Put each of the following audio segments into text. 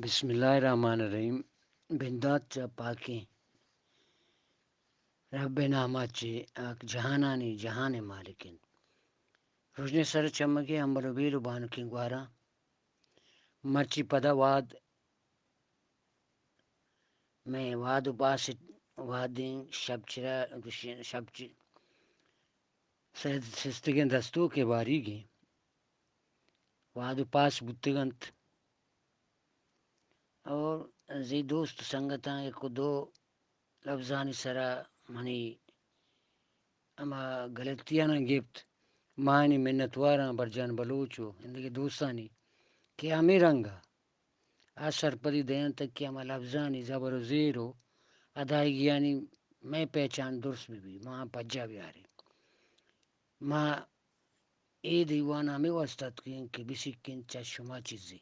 بسم اللہ الرحمن الرحیم۔ بندات چہ پاکیں رب ءِ نام ءَ چہ آ کہ جہانانی جہان ءِ مالک اِنت۔ رژن ءِ سر چمگے، امبل ءُ بیل ءُ بانکیں گواراں۔ مرچی پدا واد، مئے واد ءُ پاس ءِ وادیں شپ چرا، شپ چ-، سید سستگیں دستوک ءِ باریگیں واد ءُ پاس بوتگ اَنت۔ اور زی دوست سنگتاں یک ءُ دو لبزانی سرا منی ہما غلطیاناں گپت، ما آیانی منتواراں، برجان بلوچ ءُ ایندگہ دوستانی کہ ہمے رنگ ءَ آ سرپدی دینتگ کہ ہما لبزانی زبر ءُ زیر ءُ ادائیگیانی مئے پہچان درست بہ بی، ما آ پجا بیاریں۔ ما اے دیوان ءَ ہمے واسطہ اتکیں کہ بسکیں چہ شما چیزے۔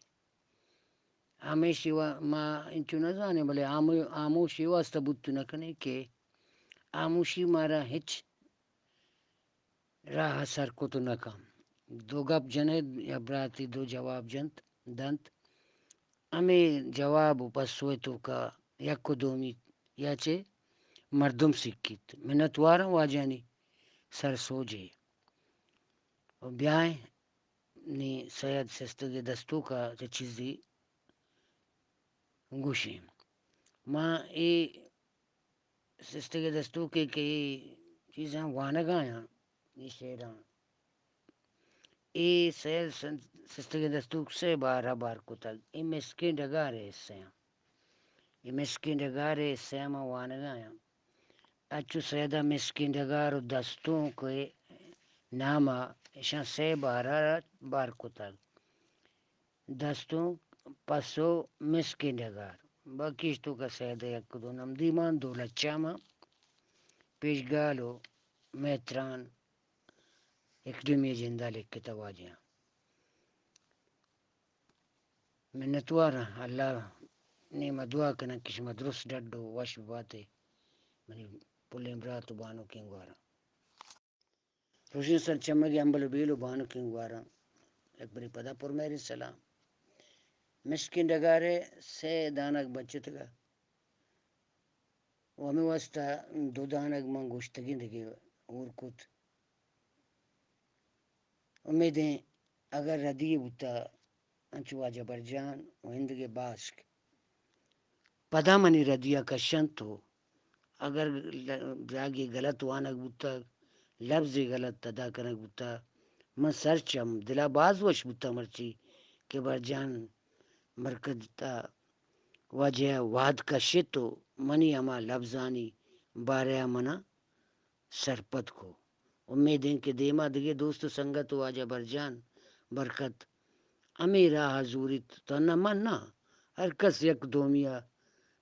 ہمیشی وا-، ما انچو نہ زانیں، بلے آمو-، آموشی واسطہ بوت نہ کنیں کہ آموشی مارا ہچ راہ ءَ سر کت نہ کن۔ دو گپ جنئے یا براتے دو جواب جنت، دنت۔ ہمے جواب ءُ پسو ءِ توکا یک ءُ دومی یا چہ مردم سکیت۔ منتواراں واجہانی سر سوج ءَ۔ ءُ بیائیں نی سید سستگیں دستوک ءَ چہ چیزے گوشیں۔ ما اے سستگیں دستوکے کہ اے چیزاں وانگ ءَ آیاں، اے شعراں، اے سید سن-، سستگیں دستوک سے بار ءَ بار کتگ۔ اے مسکیں ڈگار ءِ حصہ آں۔ اے مسکیں ڈگار ءِ حصہ ءَ ما وانگ ءَ آیاں۔ اچو سید ءَ مسکیں ڈگار ءُ دستونک ءِ نام ءَ اشاں سے بار ءَ بار کتگ۔ دستونک، پسو، مسکیں ڈگار۔ باقی اش توکا سید ءِ یک دو نمدی مان، دو لچہ مان، پیشگال ءُ مہتران اکیڈمی ءِ جند ءَ لکھتہ واجہاں۔ منتواراں، اللہ ءِ نیما دعا کناں کہ شما درست ڈڈ ءُ وش بباتے، منی پلیں برات ءُ بانکیں گواراں۔ روشن سر چمگے، امبل ءُ بیل ءُ بانکیں گواراں، یک برے پدا پرمہریں سلام۔ مسکیں ڈگار ءِ سے دانگ بچتگ ءُ ہمے واسطہ دو دانگ من گوشتگیں دگہ ہور کت۔ امیدیں اگر ردی بوتہ انچو واجہ برجان ءُ ایندگہ باسک پدا منی ردی ءَ کشنت ءُ اگر ل-، جاگے غلط وانگ بوتگ، لبزے غلط ادا کنگ بوتہ، من سرچم دل ءَ باز وش بوتاں، مرچی کہ برجان برکت ءَ واجہ ءَ واد کشت ءُ منی ہما لبزانی بارہ ءَ من ءَ سرپد کو۔ امید ایں کہ دیما دگہ دوست ءُ سنگت ءُ واجہ برجان برکت ہمے راہ ءَ زوریت، تہنا من نہ، ہر کس یک دومی ءَ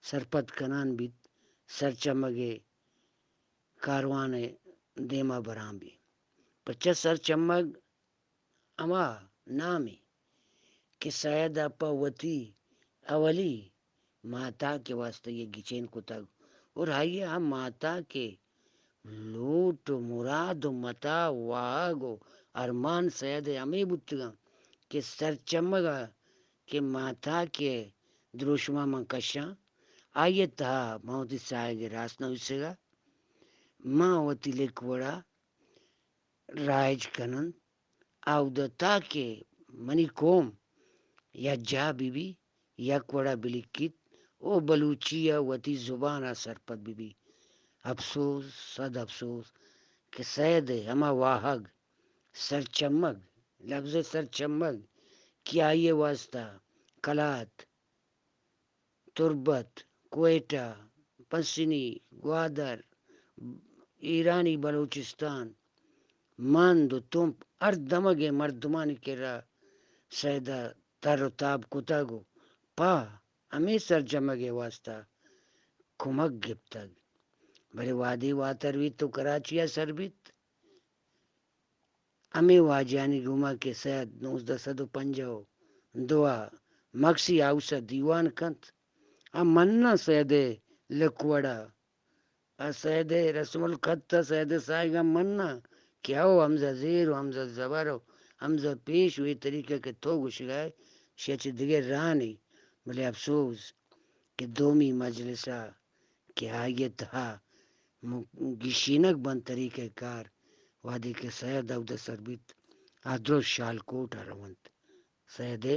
سرپد کنان بیت، سرچمگ ءِ کاروان ءَ دیما بران بیت۔ پرچا سرچمگ ہما نامے کہ سید ءَ پہ وتی اولی ماہتاک ءِ واستہ یک گچین کتگ اور آئی ءَ ہم ماہتاک ءِ لوٹ ءُ مراد ءُ متاہ ءُ واہگ ءُ ارمان سید ءِ ہمے بوتگاں کہ سرچمگ ءَ کہ ماہتاک ءِ دروشم ءَ من کشاں، آئی ءِ تہا من وتی ساہگ ءِ راست نویسگ ءَ من وتی لک وڑ ءَ رائج کننت، آودا تاکہ منی قوم یکجاہ بہ بی، یک وڑا بلکیت و بلوچی ء وتی زبان ء سرپد بہ بی۔ افسوس، صد افسوس کہ سید ء ہما واہگ سرچمگ، لبز سرچمگ کہ آئی ء واستہ قلات، تربت، کوئٹہ، پسنی، گوادر، ایرانی بلوچستان، مند و تمپ ہر دمگ ء مردمانی کرا سید ء تر و تاب کتگ و پہ ہمے سرجمگ ء واستہ کمک گپتگ۔ بلے وہدے واتر بیت و کراچی ء سر بیت، ہمے واجہانی گوما کہ سید نوزدہ سد و پنجاہ و دو ء مگسی ہاؤس ء دیوان کنت، آ مناں سید ء لکوڑ ء، آ سید ء رسم الخط ء سید ء ساہگ ء مناں کہ او ہمزہ زیر و ہمزہ زبر و ہمزہ پیش و اے طریقہ کہ تو گوشگ ء ئے، شہ چہ دگہ راہ نی۔ بلے افسوز کہ دومی مجلس ءَ کہ آئی ءِ تہا م-، گیشینگ بنت طریقہ کار، وہدے کہ سید اود ءَ سر بیت، آ درست شالکوٹ ءَ رونت۔ سید ءِ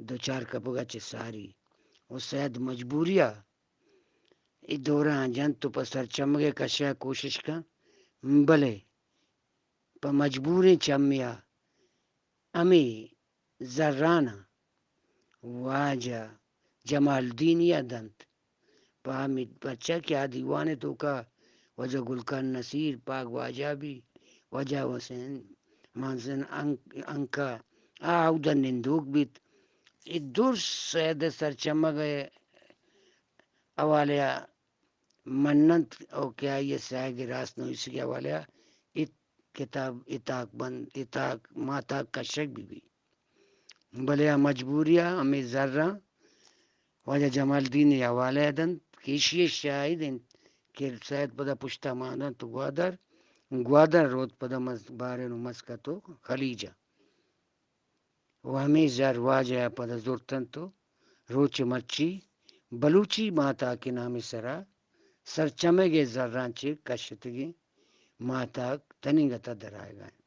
دچار کپگ ءَ چہ ساری و سید مجبوری ءَ اے دوراں جنت و پہ سرچمگ ءِ کش ءَ کوشش کن، بلے پہ مجبوریں چمے ءَ ہمے زراناں واجہ جمالدینی ءَ دنت۔ پہ ہمے پرچا کہ آ دیوان ءِ توکا واجہ گل خان نصیر پاک واجہ بی، واجہ حسین محسن انک-، انکا آ اود ءَ نندوک بیت۔ اے درست سید ءِ سرچمگ ءِ حوالے ءَ مننت او کہ آئی ءِ سیاہگ ءِ راست نویسگ ءِ حوالے ءَ اے کتاب، اے تاک بند، اے تاک، ماہتاک کشگ بہ بیت۔ بلے آ مجبوری ءَ ہمے زراں واجہ جمالدین ءِ حوالہ ءَ دنت کہ ایشی ءِ شاہد انت کہ سید پدا پشت ءَ مان دنت گوادر، گوادر روت پدا مس-، بحرین و مسقط و خلیج ءَ۔ و ہمے زر واجہ ءَ پدا زرتنت و روچ مرچی بلوچی ماہتاک ءِ نام ءِ سرا سرچمگ ءِ زراں چہ کشتگیں ماہتاک تننگت ءَ درآیگ ءَ انت۔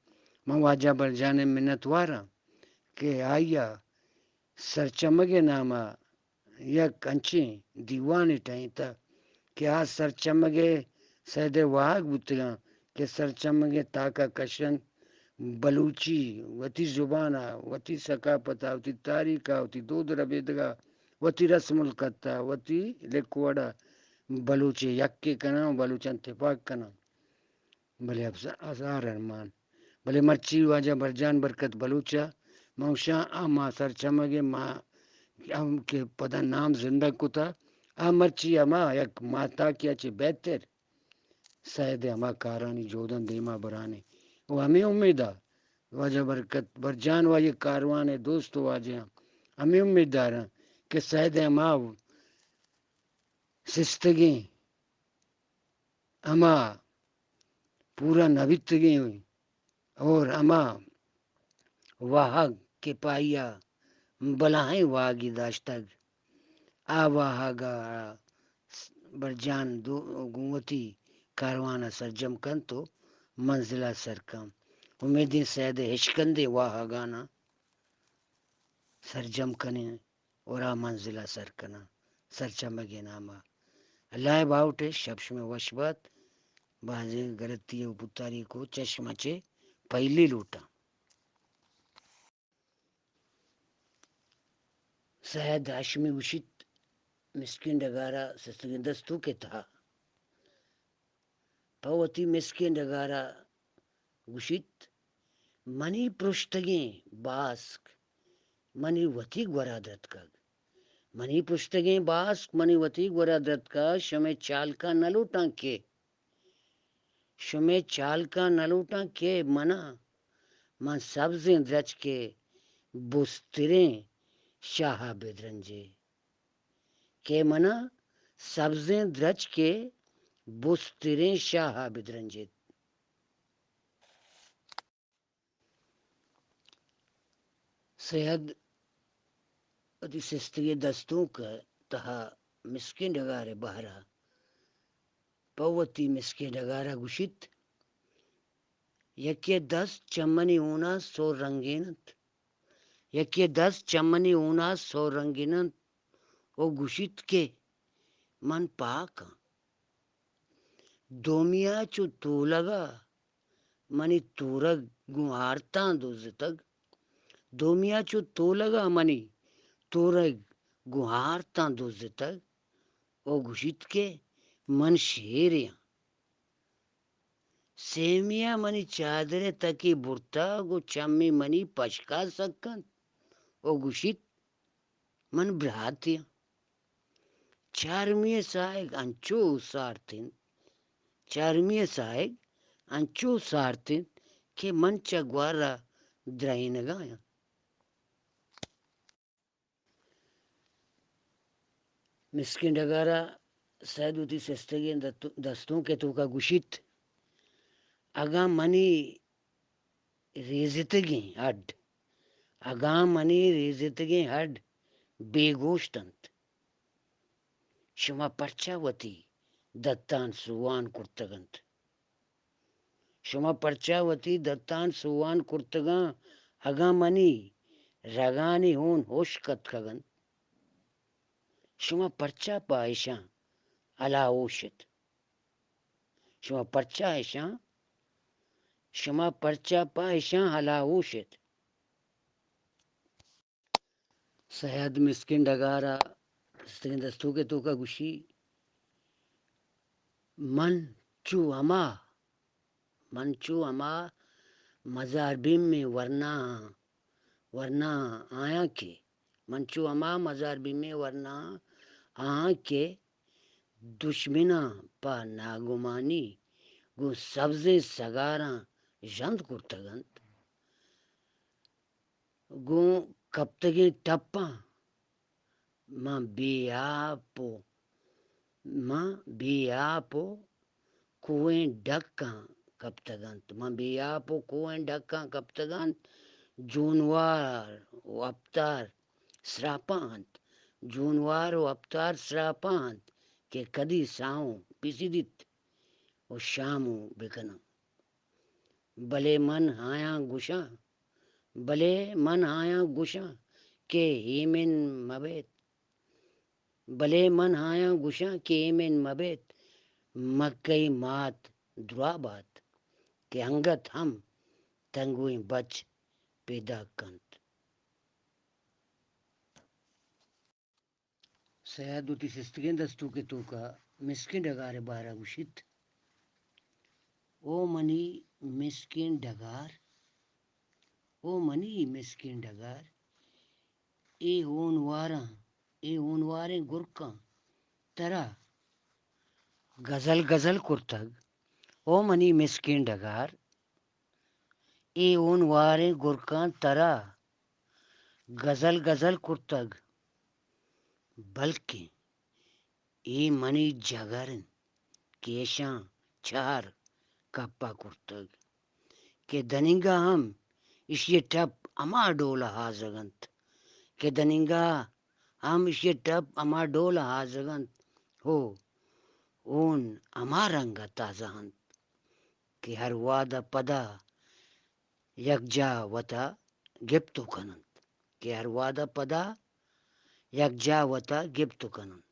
من واجہ برجان ءِ منتوار آں کہ آئی ءَ سرچمگ ءِ نام ءَ یک انچیں دیوانے ٹہینتہ کہ آ سرچمگ ءِ سید ءِ واہگ بوتگاں کہ سرچمگ ءِ تاک ءَ کشنت بلوچی، وتی زبان ءَ، وتی ثقافت ءَ، وتی تاریخ ءَ، وتی دود ربیدگ ءَ، وتی رسم الخط ءَ، وتی لکھ وڑ ءَ بلوچ ءِ یکے کناں و بلوچاں تپاک کناں۔ بلے افس-، ہزار ارمان۔ بلے مرچی واجہ برجان برکت بلوچ ءَ، من گوشاں، آ ما سرچمگ ءِ ما ہم کہ پدا نام زندگ کتہ، آ مرچی ہما یک ماہتاکے ءَ چہ بہتر سید ءِ ہما کارانی جہداں دیما برانے۔ و ہمے امید ءَ واجہ برکت برجان و آئی کاروان ءِ دوست و واجہاں ہمے امید داراں کہ سید ءِ ہما سستگیں ہما پورا نہ بیتگیں اور ہما واہگ کہ پہ آئی ءَ بلاہیں واہگے داشتگ، آ واہگ ءَ برجان دو-، گوں وتی کاروان ءَ سرجم کنت و منزل ءَ سر کنت۔ امیدیں سید ءِ ہشکندیں واہگاناں سرجم کنیں۔ اور آ منزل ءَ سر کناں سرچمگ ءِ نام ءَ۔ اللہ ءِ باہوٹ ءَ شپ شمئے وش بات۔ بازیں گلتی ءُ پتاری کو چشم ءَ چہ پہلی لوٹاں۔ سید ہاشمی گوشیت، مسکین ڈگار ءَ سستگیں دستونک ءِ تہا پہ وتی مسکیں ڈگار ءَ گوشیت، منی پرشتگیں باسک منی وتی گورا درتکگ۔ منی پرشتگیں باسک منی وتی گورا درتکگ، شمئے چالکاں نہ لوٹاں کہ، شمئے چالکاں نہ لوٹاں کہ منا، من سبزیں درچکے بستریں شاہا بدرنجے۔ کہ منا سبزیں درچکے بستریں شاہا بدرنجیت۔ سید وتی سستگیں دستونک ءِ تہا مسکیں ڈگار ءِ بہر ءَ پہ وتی مسکیں ڈگار ءَ گوشیت، یکے ءِ دست چہ منی ہون ءَ سور رنگین انت۔ یکے ءِ دست چہ منی ہون ءَ سور رنگین انت ءُ گوشیت کہ من پاک آں۔ دومی ءَ چو تولگ ءَ منی تورگ گوں آرتاں دزتگ۔ دومی ءَ چو تولگ ءَ منی تورگ گوں آرتاں دزتگ ءُ گوشیت کہ من شیرے آں۔ سیمی ءَ منی چادر ءِ تکے برتگ ءُ چمی منی پشک ءَ سک انت ءُ گوشیت، من براتے آں۔ چارمی ءِ ساہگ انچو سارت انت، چارمی ءِ ساہگ انچو سارت انت کہ من چہ گوار ءَ درہینگ ءَ آں۔ مسکیں ڈگار ءَ سید وتی سستگیں دت-، دستونک ءِ توکا گوشیت، اگاں منی ریزتگیں ہڈ، اگاں منی ریزتگیں ہڈ بے گوشت انت۔ شما پرچا وتی دتان سوان کرتگ انت؟ شما پرچا وتی دتان سوان کرتگاں، اگاں منی رگانی ہون ہشک اتکگ انت؟ شما پرچا پہ ایشاں ہلاہوش ات؟ شما پرچا ایشاں، شما پرچا پہ ایشاں ہلاہوش ات؟ سید مسکین ڈگار ءَ استگیں دستوک ءِ توک ءَ گوشی، من چو ہما، من چو ہما مزار بیمیں ورناہاں، ورناہاں آیاں کہ، من چو ہما مزار بیمیں ورناہاں آہاں کہ دشمناں پہ ناگمانی گوں سبزیں سگاراں ژند کرتگ انت۔ گوں کپتگیں ٹپاں من بے آپ و، من بے آپ و کوہیں ڈکاں کپتگ انت۔ من بے آپ و کوہیں ڈکاں کپتگ انت۔ جونوار و اپتار سراپاں انت۔ جونوار و اپتار سراپاں انت کہ کدی ساہوں بسدیت و شاموں بکناں۔ بلے من آیاں گوشاں، بلے من آیاں گوشاں کہ ایمن مبیت، بلے من آیاں گوشاں کہ ایمن مبیت، مکئی مات دراہ بات کہ انگت ہم تنگویں بچ پیداک کنت۔ سید وتی سستگیں دستوک ءِ توک ءَ مسکین ڈگار ءِ بارہ ءَ گوشیت، او منی مسکین ڈگار، او منی مسکین ڈگار، اے ہونواراں، اے ہونواریں گرکاں ترا گزل گزل کرتگ۔ او منی مسکین ڈگار، اے ہونواریں گرکاں ترا گزل گزل کرتگ، بلکیں اے منی جگر انت کہ اشاں چہر کپا کرتگ، کہ دننگا ہم اشی ءِ ٹپ ہما ڈول ءَ ہازگ انت، کہ دننگا ہم اشی ءِ ٹپ ہما ڈول ءَ ہازگ انت، ہو، ہون ہما رنگ ءَ تازہ انت کہ ہر وہد ءَ پدا یکجاہ وتا گپت و کن انت، کہ ہر وہد ءَ پدا یکجاہ وتا گپت و کن انت۔